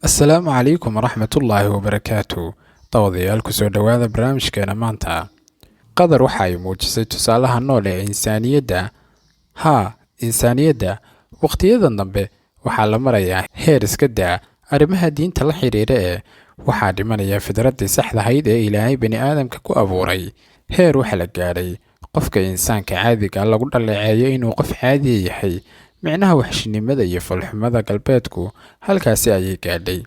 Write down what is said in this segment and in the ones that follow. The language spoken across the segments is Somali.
Asalaamu calaykum waraxmatullaahi wabarakaatu. Dawadayaal, kusoo dhowaada barnaamijkeena maanta. Qatar waxa ay muujisay tusaalaha nool ee insaaniyadda. Haa, insaaniyadda. Wakhtiyadan dambe waxaa la marayaa heer iska daa arrimaha diinta la xiriira ee waxaa dhimanaya fidraddii saxda ahayd ee Ilaahay bani aadamka ku abuuray. Heer waxa la gaadhay qofka insaanka caadiga lagu dhaleeceeyo inuu qof caadiya yahay. Micnaha waxshinimada iyo falxumada galbeedku halkaasi ayay gaadhay.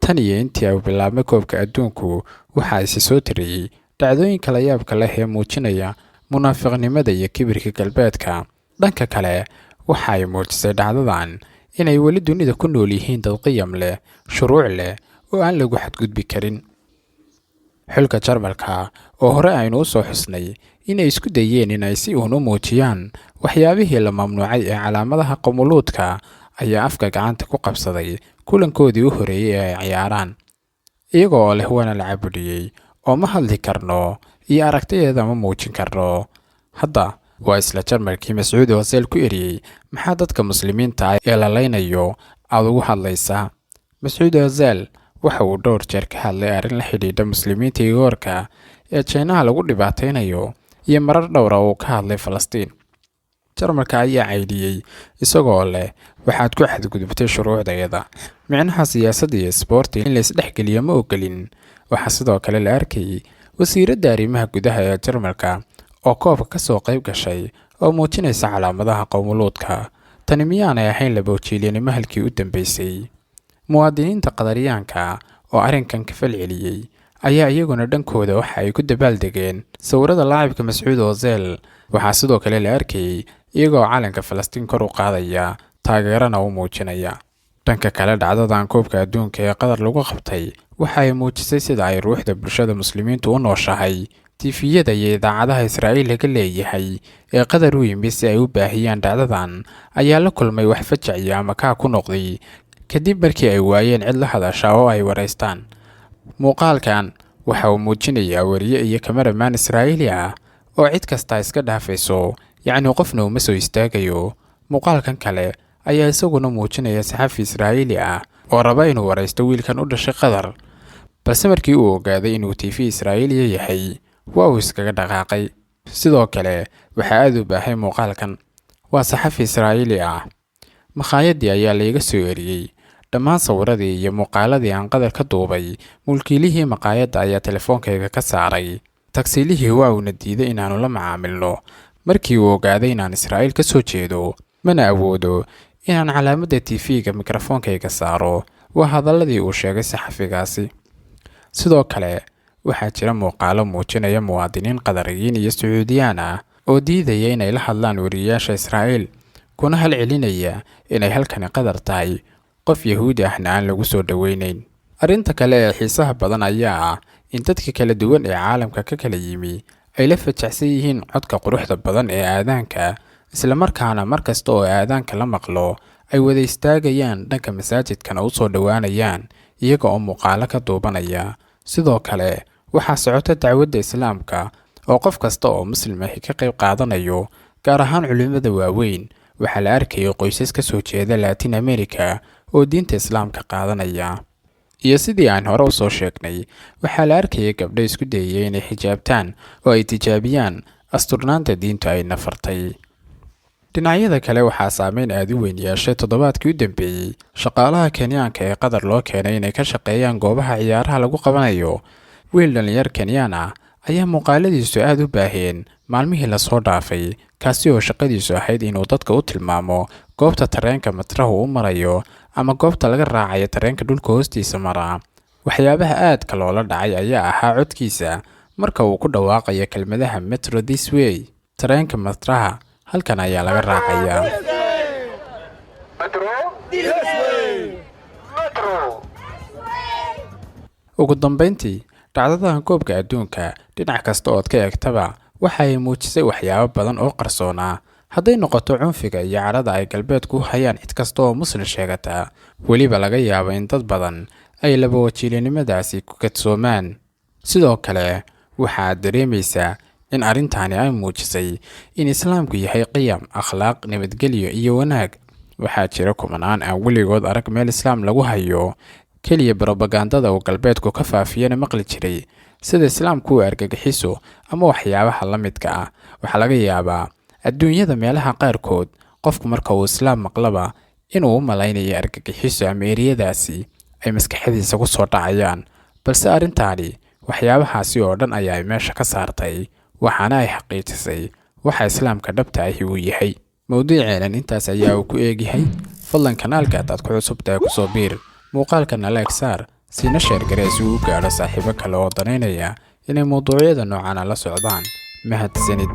Tan iyo intii uu bilaabmay koobka adduunku, waxa isi soo tiriyey dhacdooyinka la yaabka leh ee muujinaya munaafiqnimada iyo kibirka galbeedka. Dhanka kale, waxa ay muujisay dhacdadan inay weli dunida ku nool yihiin dad qiyam leh, shuruuc leh oo aan lagu xadgudbi karin. Xulka Jarmalka oo hore aynu u soo xusnay inay isku dayeen inay si uun u muujiyaan waxyaabihii la mamnuucay ee calaamadaha qowmuluudka, ayaa afka gacanta ku qabsaday kulankoodii u horeeyey ee ay ciyaaraan, iyaga oo leh "Waana la cabudhiyey oo ma hadli karno iyo aragtideeda ma muujin karno." Hadda waa isla Jarmalkii Mascuud Ozil ku eriyey, "Maxaa dadka muslimiinta ah ee la laynayo aad ugu hadlaysaa?" Mascuud Ozil waxa uu dhowr jeer ka hadlay arrin la xidhiidha muslimiinta Igoorka ee Jeynaha lagu dhibaataynayo iyo marar dhowra uu ka hadlay Falastiin. Jarmalka ayaa caydhiyey isagoo leh, "Waxaad ku xadgudubtay shuruucdayada. Micnaha siyaasadda iyo isboorti in la isdhexgeliyo ma ogolin." Waxaa sidoo kale la arkayay wasiiradda arrimaha gudaha ee Jarmalka oo koobka ka soo qayb gashay oo muujinaysa calaamadaha qowmuluudka. Tani miyaanay ahayn labawajiilinimo halkii u dambeysay? Muwaadiniinta Qadaryaanka oo arrinkan ka falceliyey ayaa iyaguna dhankooda waxa ay ku dabaaldegeen sawirada laacibka Mascuud Ozil. Waxaa sidoo kale la arkayay iyagoo calanka Falastiin kor u qaadaya, taageerana u muujinaya. Dhanka kale, dhacdadan koobka adduunka ee Qatar lagu qabtay waxa ay muujisay sida ay ruuxda bulshada muslimiintu u nooshahay. Tifiyada iyo idaacadaha Israa'iil laga leeyahay ee Qatar u yimid si ay u baahiyaan dhacdadan ayaa la kulmay wax fajac iyo ama kaa ku noqday kadib markii ay waayeen cid la hadasha oo ay waraystaan. Muuqaalkan waxa uu muujinayaa wariye iyo cameraman Israa'iili ah oo cid kasta iska dhaafayso, yacni qofna uma soo istaagayo. Muuqaalkan kale ayaa isaguna muujinaya saxafi Israa'iili ah oo raba inuu waraysto wiilkan u dhashay Qatar, balse markii uu ogaaday inuu TV Israa'iiliya yahay, waa uu iskaga dhaqaaqay. Sidoo kale waxaa aada u baahay muuqaalkan. "Waa saxafi Israa'iili ah. Makhaayadii ayaa layga soo eriyey. Dhammaan sawiradii iyo muuqaaladii aan Qatar ka duubay, mulkiilihii maqaayadda ayaa telefoonkayga ka saaray. Tagsiilihii waa uuna diiday inaannu la macaamilno markii uu ogaaday inaan Israa'iil ka soo jeedo. Mana awoodo inaan calaamadda TV-ga mikrofoonkayga saaro," waa hadalladii uu sheegay saxafigaasi. Sidoo kale waxaa jira muuqaalo muujinaya muwaadiniin Qadariyiin iyo Sacuudiyaan ah oo diidaya inay la hadlaan wariyeyaasha Israa'iil, kuna halcelinaya inay halkani Qatar tahay, qof Yahuudi ahna aan lagu soo dhoweynayn. Arrinta kale ee xiisaha badan ayaa ah in dadka kala duwan ee caalamka ka kala yimi ay la fajacsan yihiin codka quruxda badan ee aadaanka, islamarkaana mar kasta oo aadaanka la maqlo ay wada istaagayaan, dhanka masaajidkana u soo dhowaanayaan iyaga oo muuqaalo ka duubanaya. Sidoo kale waxaa socota dacwadda islaamka oo qof kasta oo muslim ahi ka qayb qaadanayo, gaar ahaan culimmada waaweyn. Waxaa la arkayay qoysas ka soo jeeda Latin America oo diinta islaamka qaadanaya. Iyo sidii aan hore usoo sheegnay, waxaa la arkayay gabdho isku dayaya inay xijaabtaan oo ay tijaabiyaan asturnaanta diintu ay nafartay. Dhinacyada kale, waxaa saameyn aada u weyn yeeshay toddobaadkii u dambeeyey shaqaalaha Kenyaanka ee Qatar loo keenay inay ka shaqeeyaan goobaha ciyaaraha lagu qabanayo. Wiil dhalinyar Kenyaan ah ayaa muuqaaladiisu aada u baaheen maalmihii lasoo dhaafay, kaasi oo shaqadiisu ahayd inuu dadka u tilmaamo goobta tareenka matrahu u marayo ama goobta laga raacayo tareenka dhulka hoostiisa mara. Waxyaabaha aadka loola dhacay ayaa ahaa codkiisa marka uu ku dhawaaqayo kelmadaha "Metro this way", tareenka matraha halkan ayaa laga raacayaa. Metro this way. Metro. Ugu dambeyntii, dhacdadan koobka adduunka dhinac kasta ood ka eegtaba waxa ay muujisay waxyaabo badan oo qarsoonaa, hadday noqoto cunfiga iyo cadhada ay galbeedku u hayaan cid kasta oo muslim sheegata. Weliba laga yaabo in dad badan ay labawajiilinimadaasi ku kadsoomaan. Sidoo kale waxaad dareemaysaa in arrintani ay muujisay in islaamku yahay qiyam, akhlaaq, nabadgelyo iyo wanaag. Waxaa jira kumanaan aan weligood arag meel islaam lagu hayo. Keliya brobagandada uu galbeedku ka faafiyana maqli jiray, sida islaamku uu argagixiso ama waxyaabaha la midka ah. Waxaa laga yaabaa adduunyada meelaha qaarkood qofku marka uu islaam maqlaba inuu u malaynayo argagixiso ama eriyadaasi ay maskaxdiisa ku soo dhacayaan, balse arrintaani waxyaabahaasi oo dhan ayaa ay meesha ka saartay, waxaana ay xaqiijisay waxa islaamka dhabta ahi uu yahay. Mowduuceenan intaas ayaa uu ku eegyahay. Fadlan kanaalka hadaad ku cusub tahay kusoo biir, muuqaalkana like saar, siina share garee si uu u gaadho saaxiibo kale oo danaynaya inay mowduucyada noocana la socdaan. Mahadsanid.